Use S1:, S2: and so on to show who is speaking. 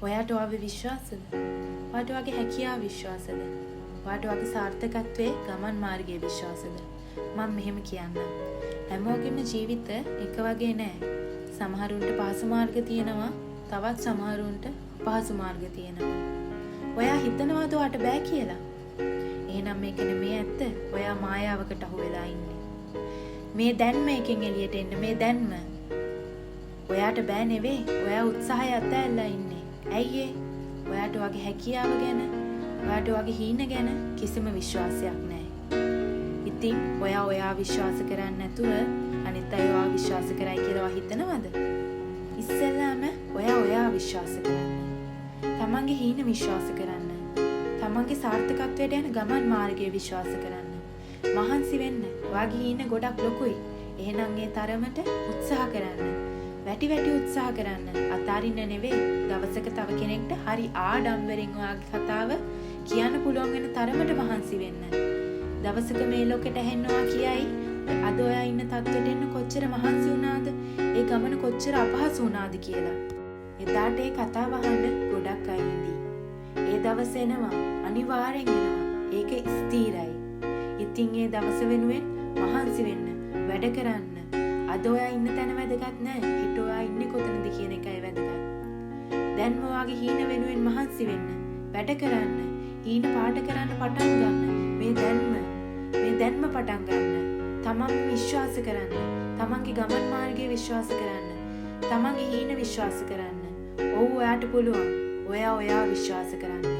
S1: ඔයාට ඔයාව විශ්වාසද? ඔයාට ඔයාගේ හැකියාව විශ්වාසද? ඔයාට ඔයාගේ සාර්ථකත්වයේ ගමන් මාර්ගය විශ්වාසද? මම මෙහෙම කියන්නම්. හැමෝගෙම ජීවිත එක වගේ නෑ. සමහරුන්ට පහසු මාර්ග තියෙනවා, තවත් සමහරුන්ට අපහසු මාර්ග තියෙනවා. ඔයා හිතනවාද ඔයාට බෑ කියලා? එහෙනම් මේක නෙමෙයි ඇත්ත. ඔයා මායාවකට අහු වෙලා ඉන්නේ. මේ දැන්ම එකෙන් එළියට එන්න, මේ දැන්ම. ඔයාට බෑ නෙවෙයි. ඔයා උත්සාහය අතෑරලා ඉන්නේ. ඇයි ඒ? ඔයාට ඔයාගේ හැකියාව ගැන, ඔයාට ඔයාගේ හීන ගැන කිසිම විශ්වාසයක් නෑ. ඉතින් ඔයා ඔයා විශ්වාස කරන්නේ නැතුව අනිත් අය ඔයා විශ්වාස කරයි කියලා ඔයා හිතනවද? ඉස්සෙල්ලාම ඔයා ඔයා විශ්වාස කරන්න. තමන්ගේ හීන විශ්වාස කරන්න. තමන්ගේ සාර්ථකත්වයට යන ගමන් මාර්ගය විශ්වාස කරන්න. මහන්සි වෙන්න. ඔයාගේ හීන ගොඩක් ලොකුයි. එහෙනම් ඒ තරමට උත්සාහ කරන්න. වැටි වැටි උත්සාහ කරන්න. අතාරින්න නෙවෙයි. දවසක තව කෙනෙක්ට හරි ආඩම්බරෙන් ඔයාගේ කතාව කියන්න පුළුවන් වෙන තරමට මහන්සි වෙන්න. දවසක මේ ලෝකෙට ඇහෙන්න ඔයා කියයි, අද ඔයා ඉන්න තත්ත්වයට එන්න කොච්චර මහන්සි වුණාද? ඒ ගමන කොච්චර අපහසු වුණාද කියලා. එදාට ඒ කතාව අහන්න ගොඩක් අය ඉඳී. ඒ දවස එනවා. අනිවාර්යෙන් එනවා. ඒක ස්ථිරයි. ඉතින් ඒ දවස වෙනුවෙන් මහන්සි වෙන්න, වැඩ කරන්න. අද ඔයා ඉන්න තැන වැදගත් නෑ. හෙට ඔයා ඉන්නේ කොතනද කියන එකයි වැදගත්. දැන්ම ඔයාගේ හීන වෙනුවෙන් මහන්සි වෙන්න, වැඩ කරන්න, හීන පාට කරන්න පටන් ගන්න. මේ දැන්ම, මේ දැන්ම පටන් ගන්න. තමන් විශ්වාස කරන්න. තමන්ගේ ගමන් මාර්ගය විශ්වාස කරන්න. තමන්ගේ හීන විශ්වාස කරන්න. ඔව්, ඔයාට පුළුවන්. ඔයා ඔයා විශ්වාස කරන්න.